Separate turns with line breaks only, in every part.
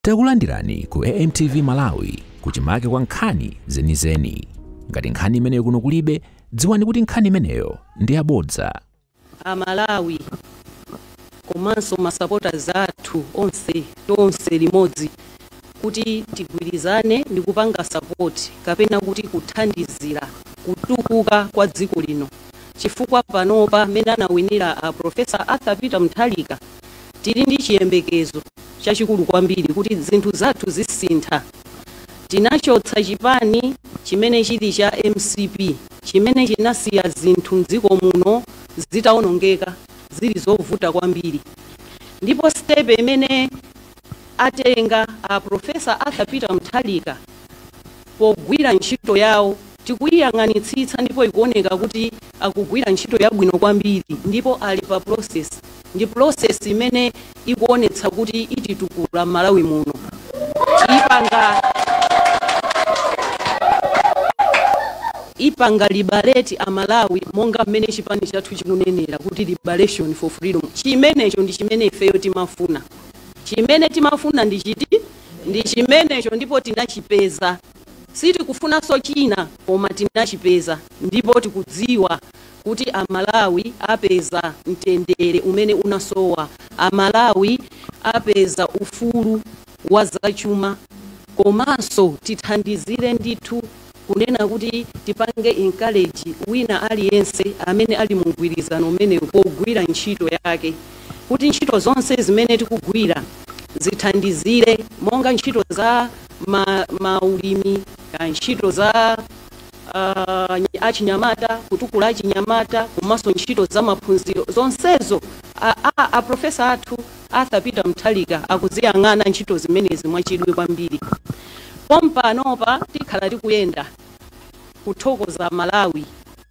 Takulandirani ku AMTV Malawi kuchimake kwa nkhani zenizeni. Ngati nkhani imeneyo kuno kulibe, dziwani kuti nkhani imeneyo ndi yabodza.
Amalawi komanso masupporters athu onse, tonse limodzi kuti tigwirizane ndi kupanga support kapena kuti kuthandizira kutukuka kwa dziko lino, chifukwa panopa mmene anawinira a Professor Arthur Peter Mutharika, tili ndi chiyembekezo chachikulu kwambiri kuti zinthu zathu zisintha. Tinachotsa chipani chimene chili cha MCP, chimene chinasiya zinthu mdziko muno zitawonongeka, zili zovuta kwambiri. Ndipo step imene atenga a Professor Arthur Peter Mutharika pogwira ntchito yawo tikuyiyang'anitsitsa, ndipo ikuoneka kuti akugwira ntchito yabwino kwambiri, ndipo ali pa process, ndi process imene ikuonetsa kuti ititukula Malawi muno. Ipanga liberate Amalawi, monga mmene chipani chathu chikunenera kuti liberation for freedom. Chimenecho ndi chimene ifeyo timafuna. Chimene timafuna ndi chiti? Ndi chimenecho, ndipo tinachipeza. Sitikufunanso china, koma tinachipeza, ndipo tikudziwa kuti Amalawi apeza mtendere umene unasowa, Amalawi apeza ufulu wa zachuma. Komanso tithandizire ndithu kunena kuti tipange encourage wina aliyense amene ali mu mgwirizano umenewu pogwira ntchito yake, kuti ntchito zonse zimene tikugwira zithandizire, monga ntchito za maulimi, ntchito za achinyamata, kutukula achinyamata, komanso ntchito za maphunziro. Zonsezo a professor athu Arthur Peter Mutharika akuziyang'ana ntchito zimenezi mwachidwi kwambiri. Pompanopa tikhala tikuyenda kuthokoza Malawi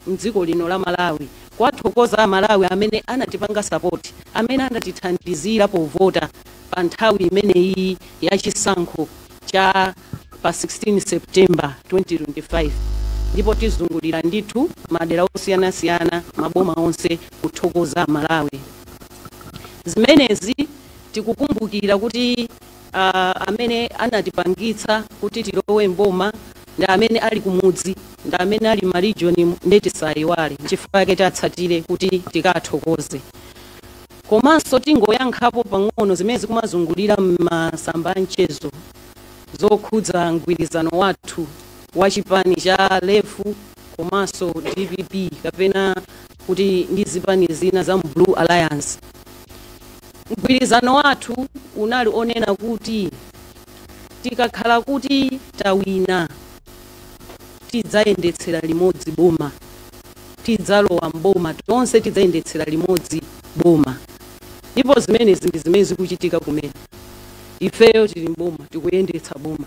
mdziko lino la Malawi, kwathokoza Malawi amene anatipanga support, amene anatithandizira povota pa nthawi imeneyi ya chisankho cha pa 16 September 2025. Ndipo tizungulira ndithu madera osiyanasiyana, maboma onse, kuthokoza Malawi. Zimenezi tikukumbukira kuti amene anatipangitsa kuti tilowe mboma ndi amene ali kumudzi, ndi amene ali maregion, ndetisayiwale. Nchifukwa chake tatsatire kuti tikathokoze. Komanso tingoyankhapo pang'ono zimene zikumazungulira m'masamba a mchezo zokhudza mgwirizano wathu wa chipani cha LEF komanso DPP, kapena kuti ndi zipani zina za Blue Alliance. Mgwirizano wathu unali onena kuti tikakhala kuti tawina, tidzayendetsera limodzi boma, tidzalowa mboma tonse, tidzayendetsera limodzi boma. Ndipo zimenezi ndi zimene zikuchitika kumene. Ifeyo tili mboma, tikuyendetsa boma.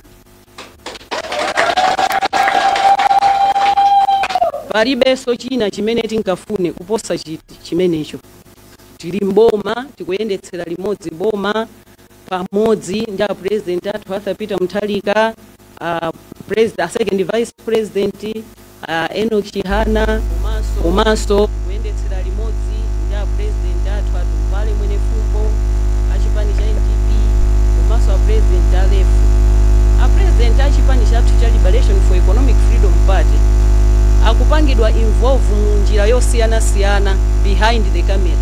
Palibenso china chimene tingafune kuposa chiti chimenecho. Tili mboma, tikuyendetsera limodzi boma pamodzi ndi a president athu Arthur Peter Mutharika, a second vice president Enoch Chihana, komanso kuyendetsera limodzi ndi a president athu Atupale Mwenefumbo a chipani cha NDP, komanso a president a LEF. A president a chipani chathu cha Liberation for Economic Freedom Party akupangidwa involve mu njira yosiyanasiyana behind the camera.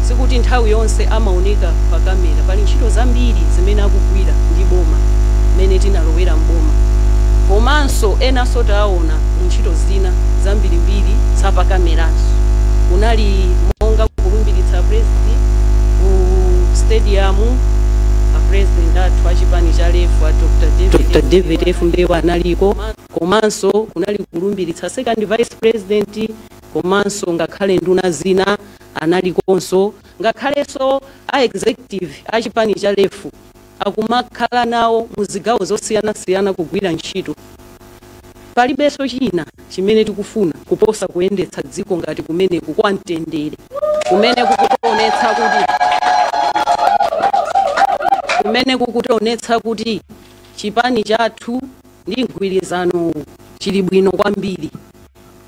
Sikuti nthawi yonse amaoneka pa kamera. Pali ntchito zambiri zimene akugwira ndi boma mmene tinalowera mboma, komanso enanso taona mu ntchito zina zambirimbiri zapakameranso. Kunali monga kulumbiritsa president ku stadium, a president athu achipani cha LEF a Dr. David F Mbewa analiko, komanso kunali kulumbiritsa second vice president, komanso ngakhale nduna zina analikonso, ngakhalenso a executive achipani cha LEF akumakhala nawo mu zigawo zosiyanasiyana kugwira ntchito. Palibenso china chimene tikufuna kuposa kuyendetsa dziko ngati kumeneku kwa mtendere, kumene kukutionetsa kuti chipani chathu ndi mgwirizano chili bwino kwambiri,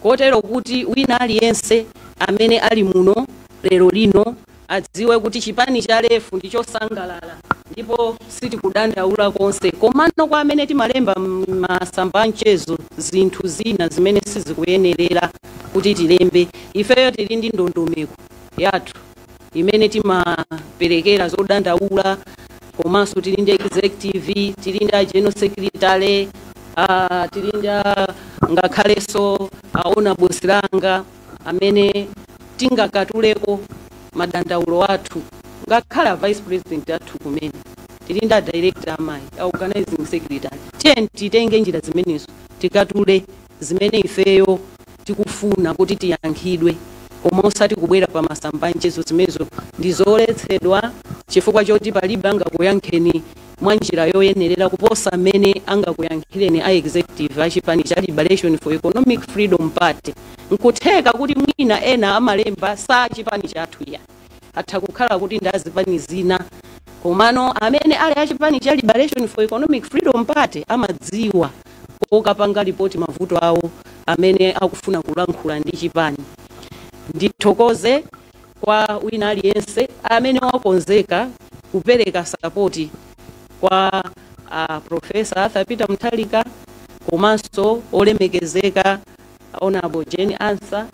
kotero kuti wina aliyense amene ali muno lero lino Adziwe kuti chipani cha LEF ndi chosangalala ndipo sitikudandaula konse. Komano kwa amene timalemba masamba mchezo zinthu zina zimene sizikuyenerera kuti tilembe, ifeyo tili ndi ndondomeko yathu imene timaperekera zodandaula, komanso tili ndi executive, tili ndi a general secretary, tili ndi ngakhalenso aona bosilanga amene tingakatuleko madandaulo athu, ngakhala vice president athu kumene tili ndi a director amayi, a organizing secretary. Tiye titenge njira zimenezo tikatule zimene ifeyo tikufuna kuti tiyankhidwe, koma osati kubwera pa masamba mchezo. Zimenezo ndi zoletsedwa chifukwa choti palibe angakuyankheni mwa njira yoyenerera kuposa mmene angakuyankhireni a executive a chipani cha Liberation for Economic Freedom Party. Nkutheka kuti mwina ena amalemba sa chipani chathu ya atha kukhala kuti ndi azipani zina, komano amene ali achipani cha Liberation for Economic Freedom Party amadziwa okapanga ripoti mavuto awo amene akufuna kulankhula ndi chipani. Ndithokoze kwa wina aliyense amene wakonzeka kupereka support kwa Professor Arthur Peter Mutharika komanso olemekezeka Honorable Jane Ansah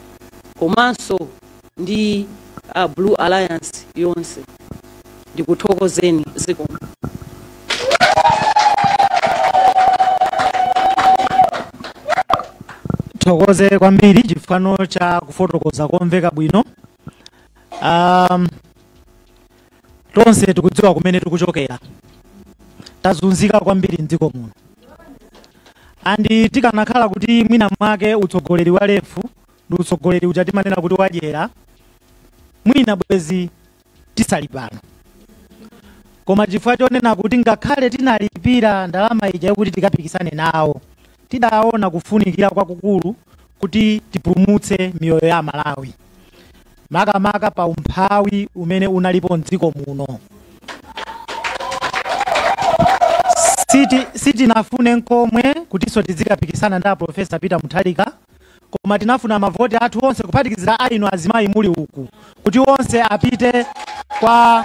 komanso ndi Blue Alliance yonse. Ndikuthokozeni, zikomo.
Thokoze kwambiri chifukwa cha kufotokoza komveka bwino. Tonse tikudziwa kumene tikuchokera, tazunzika kwambiri mdziko muno, andi tikanakhala kuti mwina mwake utsogoleri wa LEF ndi utsogoleri uja timanena kuti wadyera, mwina bwezi tisali pano. Koma chifukwa chonena kuti ngakhale tinalipira ndalama ija yokuti tikapikisane nawo, tidaona kufunikira kwakukulu kuti tipulumutse miyoyo ya Malawi, makamaka pa umphawi umene unalipo mdziko muno. Sitinafune nkomwe kutinso tizikapikisana ndi Professor Peter Mutharika, koma tinafuna mavoti athu onse kuphatikizira aino azimayi muli uku, kuti onse apite kwa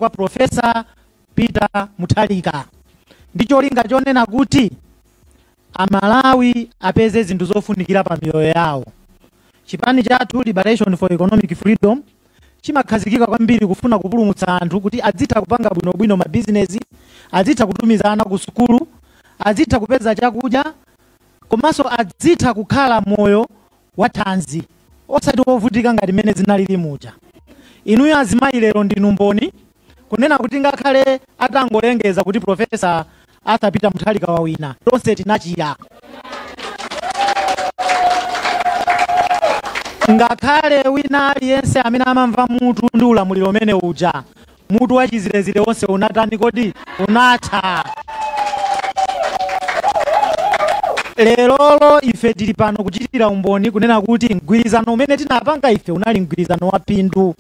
Professor Peter Mutharika, ndi cholinga chonena kuti Amalawi apeze zinthu zofunikira pa miyoyo yawo. Chipani chathu Liberation for Economic Freedom chimakhazikika kwambiri kufuna kupulumutsa anthu kuti adzitha kupanga bwinobwino mabizinesi, adzitha kutumiza ana ku sukulu, adzitha kupeza chakudya, komanso adzitha kukhala moyo wathanzi osati wovutika ngati mmene zinalili muja. Inuyo azimayi lero ndinu mboni kunena kuti ngakhale atangolengeza kuti Professor Arthur Peter Mutharika wawina, tonse tinachira. Ngakhale wina aliyense amene amamva mutu ndi ulamuliro umene uja, mutu wachizirezire wonse unatani kodi? Unatha. Lerolo ife tili pano kuchitira umboni kunena kuti mgwirizano umene tinapanga ife unali mgwirizano wa phindu,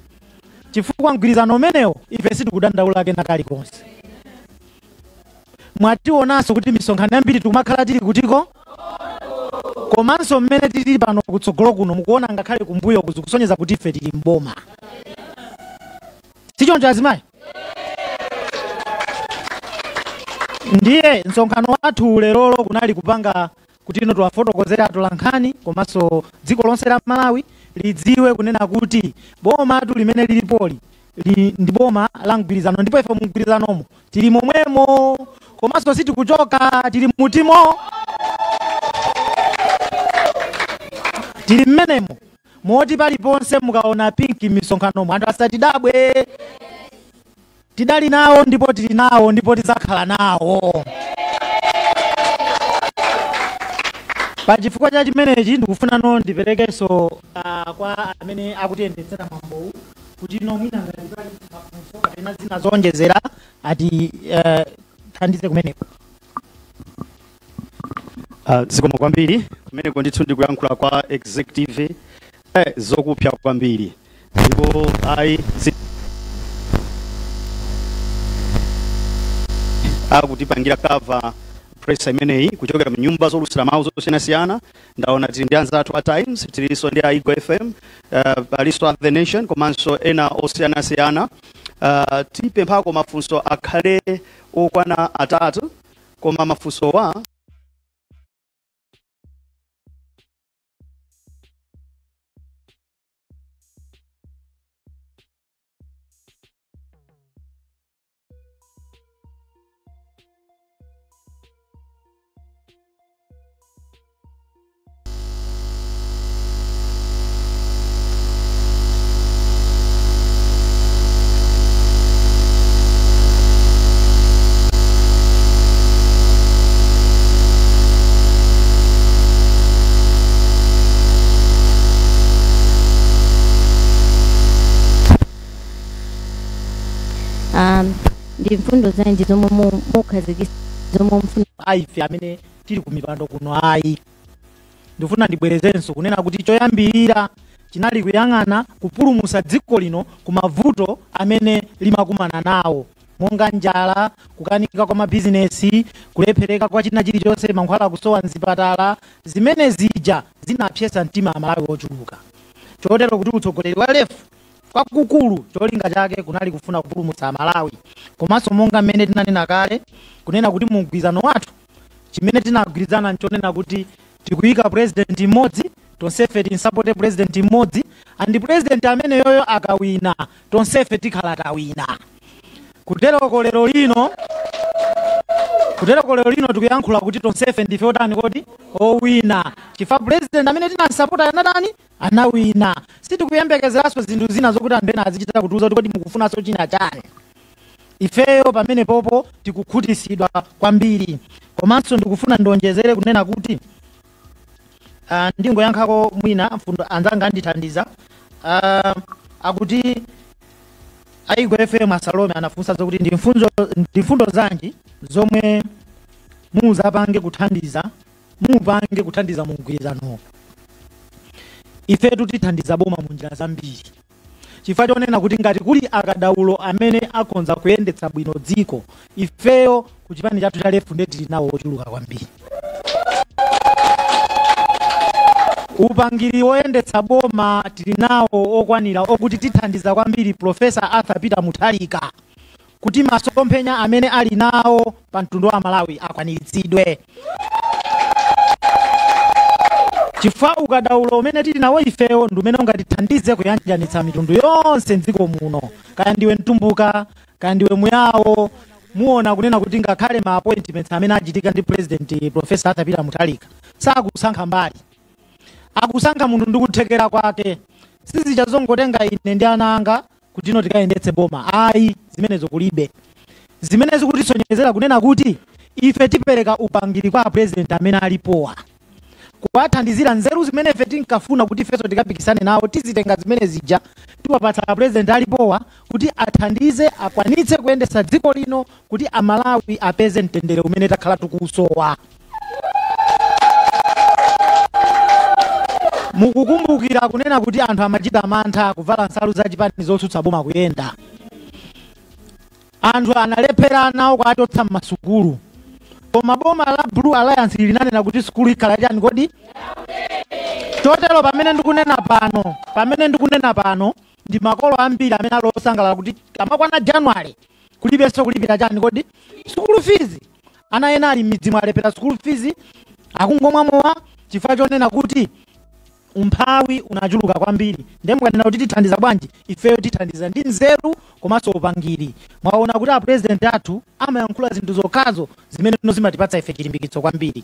chifukwa mgwirizano umenewo ife sitikudandaula kena kalikonse. Mwationanso kuti misonkhano yambiri tikumakhala tili kutiko, komanso mmene tili pano kutsogolo kuno mukuona ngakhale kumbuyo kuzikusonyeza kuti ife tili mboma, sichoncho azimayi? Ndiye msonkhano wathu lerolo kunali kupanga kuti ino tiwafotokozera atolankhani komanso dziko lonse la Malawi lidziwe kunena kuti boma limene lilipoli ndi boma la mgwirizano, ndipo ife mu mgwirizanomo tili momwemo, komanso sitikuchoka, tili mutimo, tili mmenemo, moti paliponse mukaona pinki m'misonkhanomo anthu asatidabwe, tidali nawo ndipo tili nawo ndipo tidzakhala nawo. Pachifukwa cha chimenechi ndikufunano ndiperekenso kwa amene akutiyendetsera mwambowu kuti ino mwina ngati pali mafunso kapena zina zowonjezera ati thandize kumeneko.
Zikomo kwambiri. Kumeneko ndithu ndikuyankhula kwa executive, zokupsa kwambiri, ndipo ayi akutipangira cover Press imeneyi kuchokera mnyumba zoulutsira mawu zosiyanasiyana. Ndaona tili ndi anzathu a Times, tilinso ndi a Eagle FM, alinso a The Nation komanso ena osiyanasiyana. Tipemphako mafunso akhale okwana 3, koma mafunso wa
Ndi mfundo zanji zomwe mukhazikitsa zomwe mfuna
aife amene tili ku mipando kuno ayi. Ndifuna ndibwerezenso kunena kuti choyambirira chinali kuyang'ana kupulumutsa dziko lino ku mavuto amene limakumana nawo, monga njala, kukanika kwa mabizinesi, kulephereka kwa china chilichonse, mankhwala kusowa mzipatala. Zimene zija zinapsyesa mtima Amalawi ochuluka. Chotero kuti utsogoleri wa LEF kwakukulu cholinga chake kunali kufuna kupulumutsa Amalawi. Komanso monga mmene tinanena kale kunena kuti mu mgwirizano wathu chimene tinagwirizana nchonena kuti tikuyika president mmodzi, tonsefe tinsapote president mmodzi, and president amene yoyo akawina tonsefe tikhala tawina. Kuteroko lero lino tikuyankhula kuti tonsefe ndife otani kodi owina, chifukwa president amene tinansapota anatani anawina. Sitikuyembekezeranso zinthu zina zokuti anthu ena azichita kutiuza kuti kodi mukufunanso china chani. Ifeyo pamene popo tikukhutitsidwa kwambiri. Komanso ndikufuna ndionjezere kunena kuti ndingoyankhako mwina mfundo anzanga andithandiza. Akuti Aigo FM Salome anafunsa zokuti ndi mfundo zanji zomwe muzapange kuthandiza mupange kuthandiza mu mgwirizano. Ifetu tithandiza boma mu njira zambiri, chifukwa chonena kuti ngati kuli akadaulo amene akonza kuyendetsa bwino dziko, ifeyo ku chipani chathu cha LEF ndiye tili nawo ochuluka kwambiri. Upangiri woyendetsa boma tili nawo okwanira okuti tithandiza kwambiri Professor Arthur Peter Mutharika kuti masomphenya amene ali nawo pa mtundu wa Malawi akwaniritsidwe. Chifukwa ukadaulo umene tili nawo ifeyo ndi umene ungatithandize kuyanjanitsa mitundu yonse mdziko muno. Kaya ndiwe Mtumbuka, kaya ndiwe Muyawo, muona kunena kuti ngakhale ma appointments amene achitika ndi President Professor Arthur Peter Mutharika sakusankha mbali, akusankha munthu ndi kuthekera kwake. Sizichazongotenga ine ndi ana anga kuti ino tikayendetse boma, ayi, zimenezo kulibe. Zimene zikutisonyezera kunena kuti ife tipereka upangiri kwa president amene alipowa, kuwathandizira nzeru zimene ife tinkafuna kuti ifenso tikapikisane nawo, tizitenga zimene zija tiwapatsa president alipowa kuti athandize akwanitse kuyendetsa dziko lino kuti Amalawi apeze mtendere umene takhala tikuusowa. Mukukumbukira kunena kuti anthu amachita mantha kuvala nsalu za chipani zotsutsa boma kuyenda. Anthu analephera nawo kuwachotsa m'masukulu, koma boma la Blue Alliance linanena kuti sukulu ikhala chani kodi? Chotero pamene ndikunena pano ndi makolo ambiri amene ali osangalala kuti kamakwana January kulibenso kulipira chani kodi? School fees. Ana ena ali m'midzimu alephera school fees, akungomwa mowa chifukwa chonena kuti umphawi unachuluka kwambiri. Ndiye mukanena kuti tithandiza bwanji, ifeyo tithandiza ndi nzeru komanso upangiri. Mwaona kuti a president athu amayankhula zinthu zokhazo zimene zimatipatsa ife chilimbikitso kwambiri.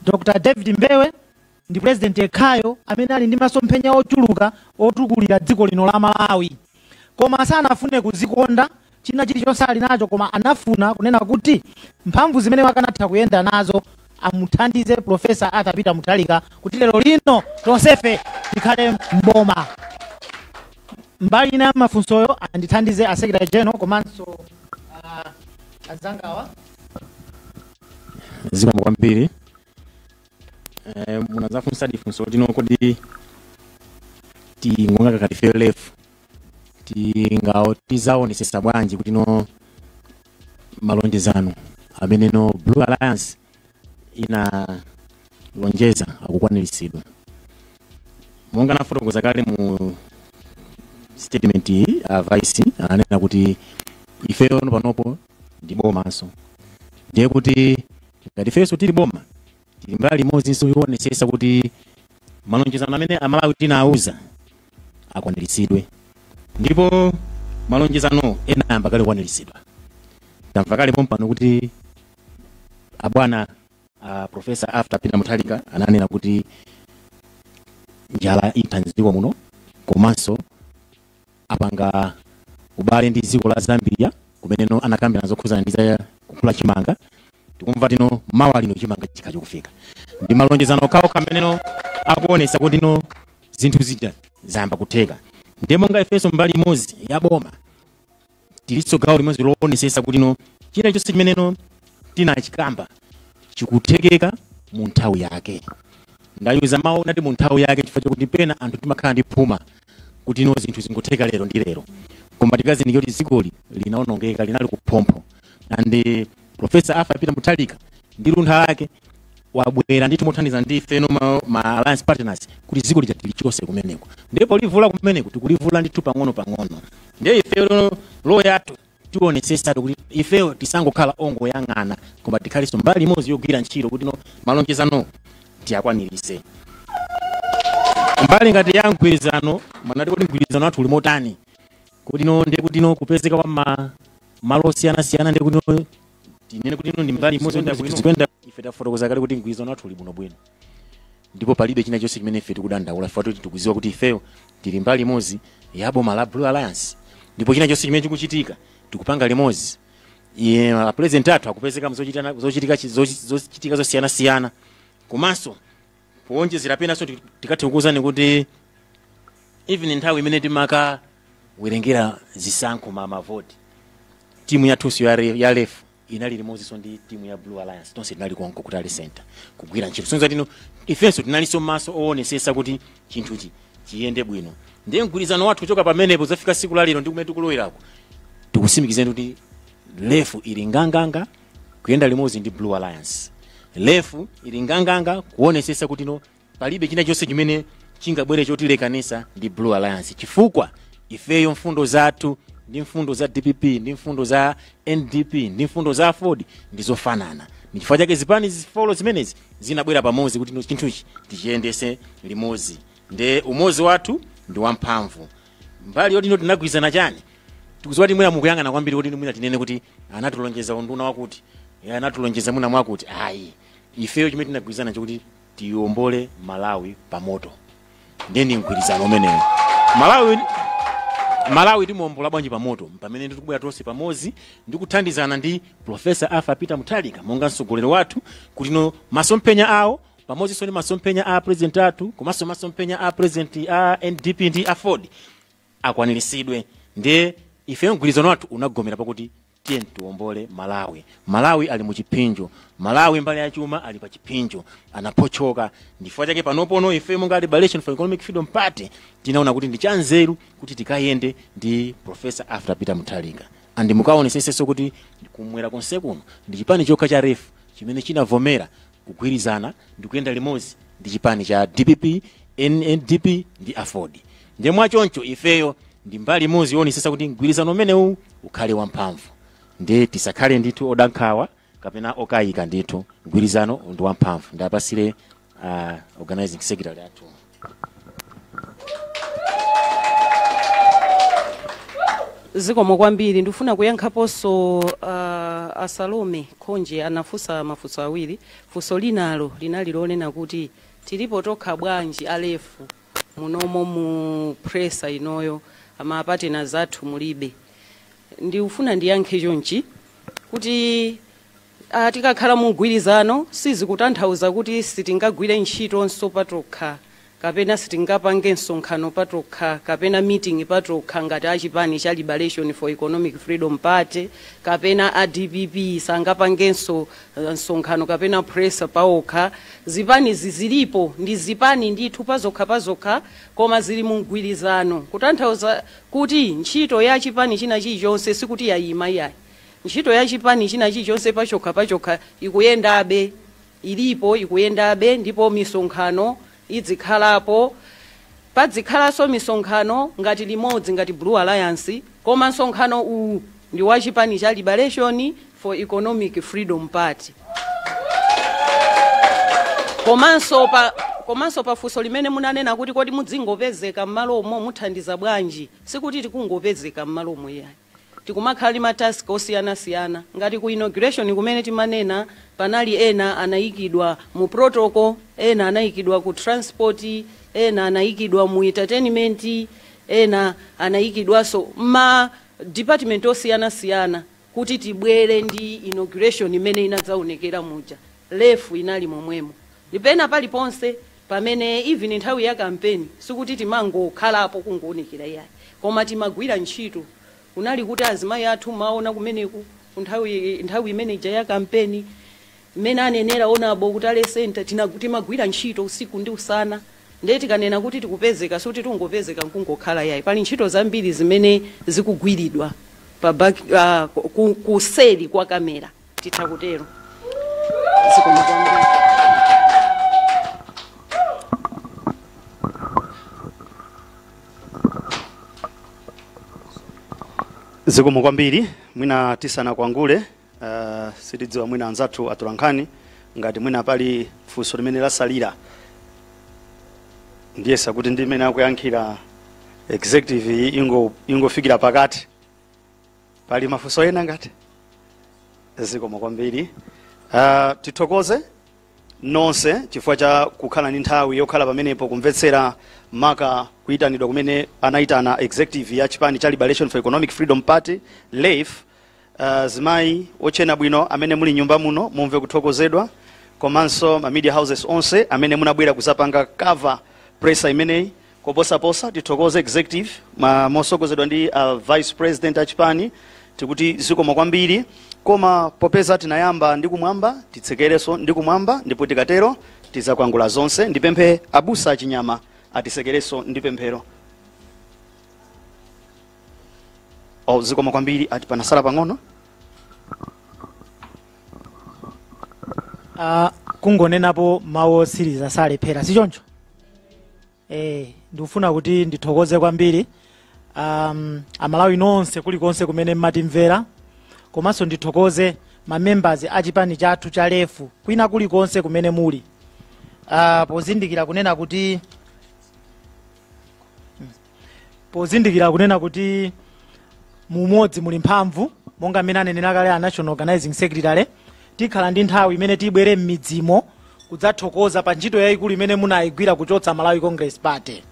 Dr. David Mbewe ndi president yekhayo amene ali ndi masomphenya ochuluka otukulira dziko lino la Malawi, koma sanafune kuzikonda china chilichonse ali nacho, koma anafuna kunena kuti mphamvu zimene wakanatha kuyenda nazo amuthandize Professor Arthur Peter Mutharika kuti lero lino tonsefe tikhale mboma. Mbali ina ya mafunsoyo andithandize a Secretary General komanso anzangawa.
Zikomo kwambiri. Munazafunsa difunso lino kodi tingonga kakati fe LEF tingawo tizaonesesa bwanji kuti no malonjezano Ameneno Blue Alliance inalonjeza akukwaniritsidwa. Monga nafotokoza kale mu statement iyi, a vice ananena kuti ifeyo panopo ndi bomanso, ndiye kuti ngati ifenso tili boma, tili mbali imodzinso yoonetsetsa kuti malonjezano amene Amalawi tinawuza akwaniritsidwe. Ndipo malonjezano ena ayamba kale kukwaniritsidwa. Tamva kale pompano kuti abwana Professor Arthur Peter Mutharika ananena kuti njala itha mdziko muno, komanso apanga ubale ndi dziko la Zambia kumeneno anakambirana zokhuzana ndi za kugula chimanga. Tikumva tino mawa lino chimanga chikha chikufika. Ndi malonjezano okhaokha ameneno akuonesa kuti no, zinthu zija zayamba kutheka. Ndiye monga ifenso mbali imodzi ya boma, tilinso gawo limodzi loonesesa kuti no, china chonse chimeneno tinachikamba chikuthekeka mu nthawi yake. Ndayuza mawu nati mu nthawi yake chifukwa chakuti pena anthu timakhala ndi phuma kuti no, zinthu zingotheka lero ndi lero, koma tikazindikira kuti dzikoli linaonongeka, linali kuphompho, and Professor Arthur Peter Mutharika ndi luntha lake wabwera ndithu mothandiza ndi ifeno ma alliance partners kuti dziko lija tilichose kumeneko. Ndipo livula kumeneko tikulivula ndithu pang'ono pang'ono. Ndiye ifeyo role yathu tionesesatu kuti ifeyo tisangokhala ongoyang'ana, koma tikhalenso mbali imodzi yogwira ntchito kuti no, malonjezano tiyakwanirise. Mbali ngati ya mgwirizano, manati kuti mgwirizano wathu uli motani, kuti no, ndiye kuti no, kupezeka kwa malo osiyanasiyana, ndiye kuti no, tinene kuti no, ndi mbali imodzi yonda bwino zikuyenda. Ife tafotokoza kale kuti mgwirizano wathu uli bwinobwino ndipo palibe china chonse chimene ife tikudandaula. Ife kuti tikudziwa kuti ifeyo tili mbali imodzi ya boma la Blue Alliance, ndipo china chonse chimene chikuchitika tikupanga limodzi. Iye president athu akupezeka mzochitika zochitika zochitika zosiyanasiyana. Komanso kuonjezera penanso tikathe kukuwuzani kuti even nthawi imene timakawerengera zisankho, ma mavoti, timu yathunso ya LEF inali limodzinso ndi timu ya Blue Alliance. Tonse tinali konko ku tally center kugwira ntchito. Sonza tino ifenso tinalinso maso owonesesa kuti chinthuchi chiyende bwino. Ndiye mgwirizano wathu kuchoka pamenepo zafika siku la lero ndi kumene tikulowerako, tikusimikizeni kuti LEF ili nganganga kuyenda limodzi ndi Blue Alliance. LEF ili nganganga kuonesesa kuti no, palibe china chonse chimene chingabwere chotilekanisa ndi Blue Alliance, chifukwa ifeyo mfundo zathu ndi mfundo za DPP ndi mfundo za NDP ndi mfundo za AFORD ndi zofanana. Ndi chifukwa chake zipani zifolo zimenezi zinabwera pamodzi kuti no, chinthuchi tichiyendese limodzi. Nde umodzi wathu ndi wamphamvu. Mbali yoti ino tinagwirizana chani, tikuziwa kuti mwina mukuyang'ana kwambiri kuti mwina tinene kuti anatilonjeza unduna wakuti, iye anatulonjeza mwina mwakuti. Ayi, ifeyo chimene tinagwirizana chokuti tiyombole Malawi pamoto. Ndiye ndi mgwirizano umenewo. Malawi timuwombola bwanji pamoto? Pamene tikubwera tonse pamodzi ndi kuthandizana ndi Professor Arthur Peter Mutharika monga mtsogoleri wathu, kuti no, masomphenya awo pamodzinso ndi masomphenya a president athu komanso masomphenya a president a NDP ndi AFORD akwaniritsidwe. Ndiye ife mgwirizano wathu unagomera pakuti tiye tiwombole Malawi. Malawi ali muchipsinjo. Malawi mbali ya chuma ali pa chipsinjo, anapochoka. Ndifukwa chake panopono ife monga Liberation for Economic Freedom Party tinaona kuti ndi chanzeru kuti tikayende ndi Professor Arthur Peter Mutharika. And mukaonesesenso kuti kumwera konse kuno ndi chipani chokha cha REF chimene chinavomera kugwirizana ndi kuyenda limodzi ndi chipani cha DPP, NDP ndi AFORD. Ndiye mwachoncho ifeyo ndi mbali imodzi yoonetsetsa kuti mgwirizano umenewu ukhale wamphamvu. Ndiye tisakhale ndithu odankhawa kapena okayika. Ndithu mgwirizano ndi wamphamvu. Ndapasire organizing secretary athu.
Zikomo kwambiri. Ndifuna kuyankhaponso Asalome Khonje, anafunsa mafunso awiri. Funso linalo linali lonena kuti tilipo tokha bwanji a LEF munomo mu presser inoyo, ama partners athu mulibe? Ndikufuna ndiyankhe chonchi kuti tikakhala mu mgwirizano sizikutanthauza kuti sitingagwire ntchitonso patokha kapena sitingapange msonkhano patokha kapena meeting patokha ngati achipani cha Liberation for Economic Freedom Party, kapena a DPP sangapangenso msonkhano kapena press paokha. Zipani zilipo ndi zipani ndithu pazokha pazokha, koma zili mu mgwirizano, kutanthauza kuti ntchito ya chipani china chilichonse sikuti yayima, iyayi. Ntchito ya chipani china chilichonse pachokha pachokha ikuyendabe, ilipo, ikuyendabe, ndipo misonkhano idzikhalapo. Padzikhalanso misonkhano ngati limodzi ngati Blue Alliance, koma msonkhano uwu ndi wa chipani cha Liberation for Economic Freedom Party. Komanso pa funso limene munanena kuti kodi mudzingopezeka m'malomo muthandiza bwanji, sikuti tikungopezeka m'malomo iyayi, tikumakhala ndi ma task osiyanasiyana. Ngati ku inauguration kumene timanena, panali ena anayikidwa mu protocol, ena anayikidwa ku transport, ena anayikidwa mu entertainment, ena anayikidwanso ma department osiyanasiyana kuti tibwere ndi inauguration imene inadzaonekera muja. LEF inali momwemo ndipena paliponse pamene even nthawi ya kampeni sikuti timangokhalapo kungoonekera iyayi, koma timagwira ntchito. Kunali kuti azimayi athu maona kumeneku nthawi imene ija ya kampeni, mmene anenera onabo kuti ale center, timagwira ntchito usiku ndi usana. Ndiye tikanena kuti tikupezeka, sikuti tungopezeka nkungokhala yayi, pali ntchito zambiri zimene zikugwiridwa pa back, kuseri kwa kamera, titha kutero. Zikomo kwambiri.
Zikomo kwambiri. Mwina tisanakwangule, sitidziwa mwina anzathu atolankhani ngati mwina pali funso limene lasalira. Ndiyesa kuti ndi mmene akuyankhira executive ingofikira pakati. Pali mafunso ena ngati? Zikomo kwambiri. Tithokoze nonse chifukwa cha kukhala ndi nthawi yokhala pamenepo kumvetsera maka kuyitanidwa kumene anayitana executive ya chipani cha Liberation for Economic Freedom Party, LEF. Zimayi ochena bwino amene muli nyumba muno, mumve kuthokozedwa, komanso ma media houses onse amene munabwera kuzapanga cover presser imeneyi. Koposaposa tithokoze executive mosogozedwa ndi vice president achipani, tikuti zikomo kwambiri. Koma popeza tinayamba ndi kumwamba, titsekerenso ndi kumwamba, ndipo tikatero tizakwangula zonse. Ndipemphe abusa achinyama atisekerenso ndi pemphero. Oh, zikomo kwambiri. Ati panasala pang'ono.
Kungonenapo mawu otsiriza salephera, sichoncho? Ndikufuna kuti ndithokoze kwambiri Amalawi nonse kulikonse kumene mmatimvera, komanso ndithokoze ma members a chipani chathu cha LEF kwina kulikonse kumene muli, pozindikira kunena kuti mumodzi muli mphamvu, monga mmene anenera kale a National Organizing Secretary. Tikhala ndi nthawi imene tibwere m'midzimo kudzathokoza pa ntchito yayikulu imene munayigwira kuchotsa Malawi Congress Party.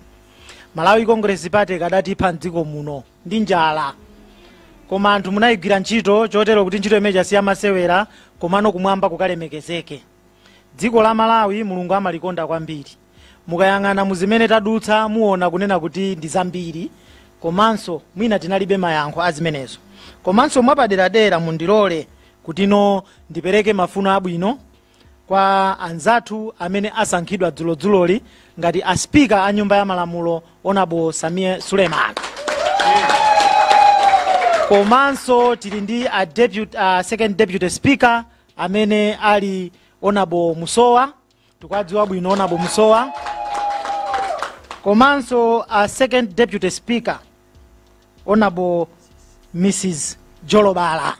Malawi Congress Party kadatipha mdziko muno ndi njala, koma anthu munayigwira ntchito chotero kuti ntchito imene chasiya masewera, komano kumwamba kukalemekezeke. Dziko la Malawi Mulungu amalikonda kwambiri. Mukayang'ana muzimene tadutsa, muona kunena kuti ndi zambiri, komanso mwina tinalibe mayankho a zimenezo. Komanso mwapaderadera mundilole kutino ndipereke mafuno abwino kwa anzathu amene asankhidwa dzulodzuloli ngati a Speaker a Nyumba ya Malamulo, Honorable Sameer Suleman, komanso tili ndi a second deputy speaker amene ali Honorable Musowa, tikwadziwa bwino Honorable Musowa, komanso a second deputy speaker, Honorable Mrs Jolobala.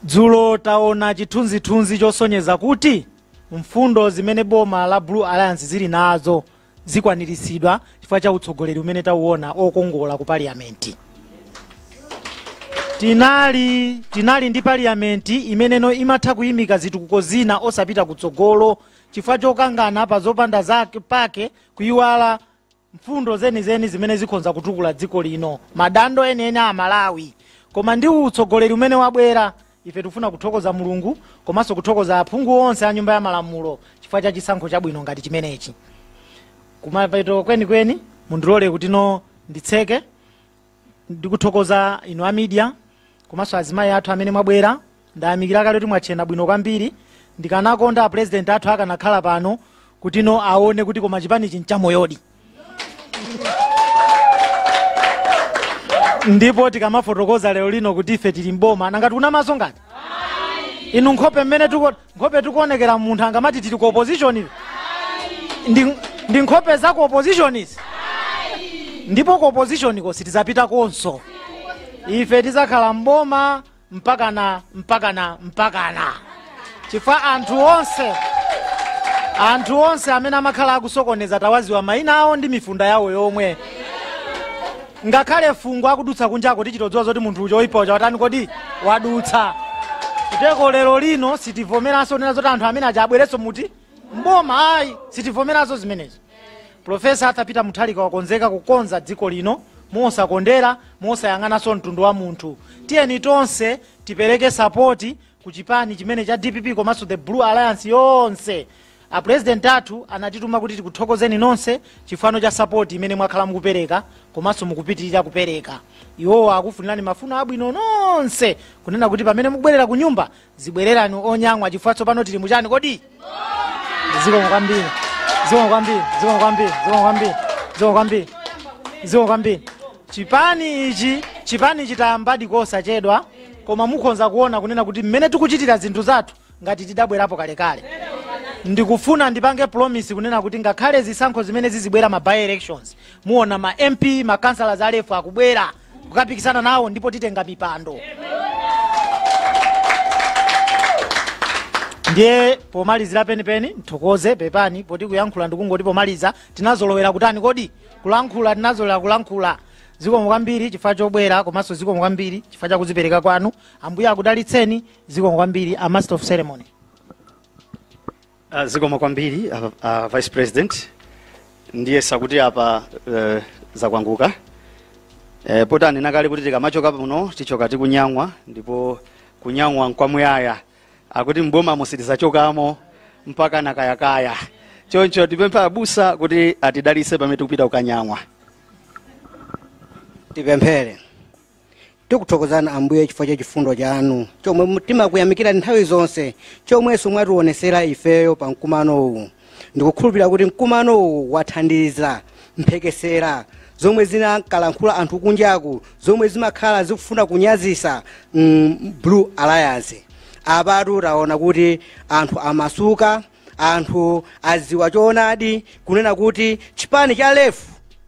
Dzulo taona chithunzithunzi chosonyeza kuti mfundo zimene boma la Blue Alliance zili nazo zikwaniritsidwa chifukwa cha utsogoleri umene tauona okongola ku parliament. Tinali ndi parliament imeneno imatha kuyimika zitukuko zina osapita kutsogolo chifukwa chokangana pa zopanda zake pake, kuyiwala mfundo zenizeni zimene zikhonza kutukula dziko lino, madando enieni a Malawi. Koma ndi utsogoleri umene wabwera, ife tikufuna kuthokoza Mulungu komanso kuthokoza aphungu onse a Nyumba ya Malamulo chifukwa cha chisankho chabwino ngati chimenechi. Kumapeto kwenikweni mundilole kutino nditseke ndikuthokoza inu a media komanso azimayi athu amene mwabwera. Ndayamikira kale kuti mwachena bwino kwambiri. Ndikanakonda a president athu akanakhala pano kutino aone kuti koma chipanichi nchamoyodi. Ndipo tikamafotokoza lero lino kuti ife tili mboma, nangati unamaso ngati inu nkhope mmene nkhope tikuonekera munthu angamati tili ku opposition ife. Ndi nkhope za ku opposition izi. Ndipo ku opposition ko sitizapita konso. Ife tizakhala mboma mpakana mpakana mpakana. Chifukwa anthu onse amene amakhala akusokoneza tawaziwa mayina awo ndi mifunda yawo yomwe. Ngakhale fungo akudutsa kunjako tichitodziwa zoti munthu uja oyipa uja watani kodi wadutsa. Kuteko lero lino sitivomeranso nena zoti anthu amene aja abwerenso muti mboma, ayi, sitivomeranso zimenezo. Profesa Arthur Peter Mutharika wakonzeka kukonza dziko lino mosakondera, mosayang'ananso mtundu wa munthu. Tiyeni tonse tipereke sapoti ku chipani chimene cha DPP komanso the Blue Alliance yonse. A president athu anatituma kuti tikuthokozeni nonse chifano cha sapoti imene mwakhala mukupereka komanso mukupitirira kupereka. Iwowo akufunirani mafuno abwino nonse, kunena kuti pamene mukubwerera ku nyumba zibwererani onyang'wa, chifukwa tsopano tili muchani kodi? Zikomo kwambiri, zikomo kwambiri, zikomo kwambiri, zikomo kwambiri, zikomo kwambiri, zikomo kwambiri. Chipani ichi, chipani chitayambadi kosachedwa, koma mukhonza kuona kunena kuti mmene tikuchitira zinthu zathu ngati tidabwerapo kalekale. Ndikufuna ndipange promise kunena kuti ngakhale zisankho zimene zizibwera, ma by elections, muona ma MP, ma councillors alefu akubwera kukapikisana nawo, ndipo titenga mipando. Ndiye pomalizira penipeni nthokoze, pepani poti kuyankhula ndikungoti pomaliza tinazolowera kutani kodi kulankhula, tinazolowera kulankhula. Zikomo kwambiri chifukwa chobwera, komanso zikomo kwambiri chifukwa chakudzipereka kwanu. Ambuye akudalitseni. Zikomo kwambiri, a master of ceremony.
Zikomo kwambiri, vice president. Ndiye sakuti apa zakwanguka. Poti anena kale kuti tikamachoka muno tichoka tikunyang'wa, ndipo kunyang'wa nkwamuyaya, akuti mbomamo sitizachokamo mpaka nakayakaya. Choncho tipempha abusa kuti atidalitse pamene tikupita kukanyang'wa.
Tipemphere. Tikuthokozani Ambuye chifukwa cha chifundo chanu chomwe timakuyamikira nthawi zonse, chomwenso mwationesera ifeyo pa mkumano uwu. Ndikukhulupirira kuti mkumano uwu wathandiza mphekesera zomwe zinakalankhula anthu kunjaku, zomwe zimakhala zikufuna kunyazisa Blue Alliance. Apatu taona kuti anthu amasuka, anthu aziwa choonadi kunena kuti chipani cha LEF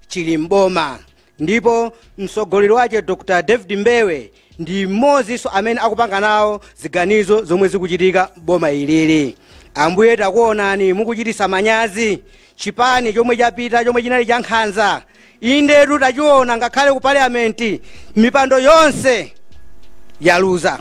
chili mboma, ndipo mtsogoleri wake Dr. David Mbewe ndi mmodzinso amene akupanga nawo ziganizo zomwe zikuchitika boma ilili. Ambuye, takuonani mukuchitisa manyazi chipani chomwe chapita, chomwe chinali cha nkhanza. Indetu tachiona ngakhale ku parliament mipando yonse yaluza.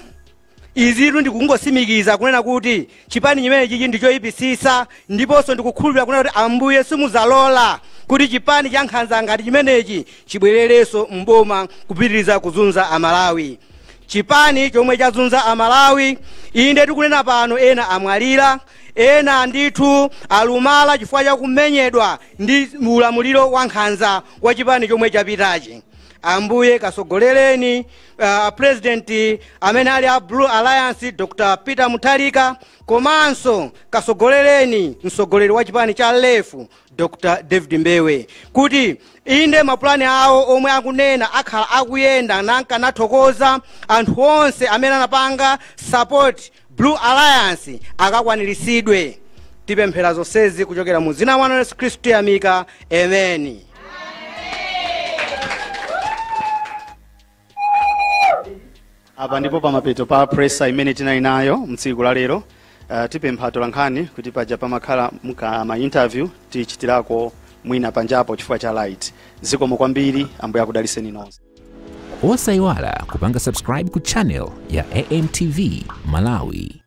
Izitu ndikungosimikiza kunena kuti chipani chimene chichi ndichoyipisisa, ndiponso ndikukhulupirira kunena kuti Ambuye simuzalola kuti chipani cha nkhanza ngati chimenechi chibwererenso mboma kupitiriza kuzunza Amalawi. Chipani chomwe chazunza Amalawi, inde tikunena pano ena amwalira, ena ndithu alumala chifukwa chakumenyedwa ndi ulamuliro wa nkhanza wa chipani chomwe chapitachi. Ambuye kasogolereni president amene ali a Blue Alliance Dr. Peter Mutharika, komanso kasogolereni mtsogoleri wa chipani cha LEF Dr. David Mbewe, kuti inde mapulani awo omwe akunena akhala akuyenda. Nankanathokoza anthu onse amene anapanga support Blue Alliance akakwaniritsidwe. Tipemphera zonsezi kuchokera mu dzina la Yesu Khristu yamika, amen.
Apa ndipo pamapeto pa presa imene tinali nayo mtsiku la lero. Tipempha atolankhani kuti paja pamakhala ma interview tichitirako mwina panjapo chifukwa cha light. Zikomo kwambiri, Ambuye akudalitseni nonse.
Osayiwala kupanga subscribe ku channel ya AMTV Malawi.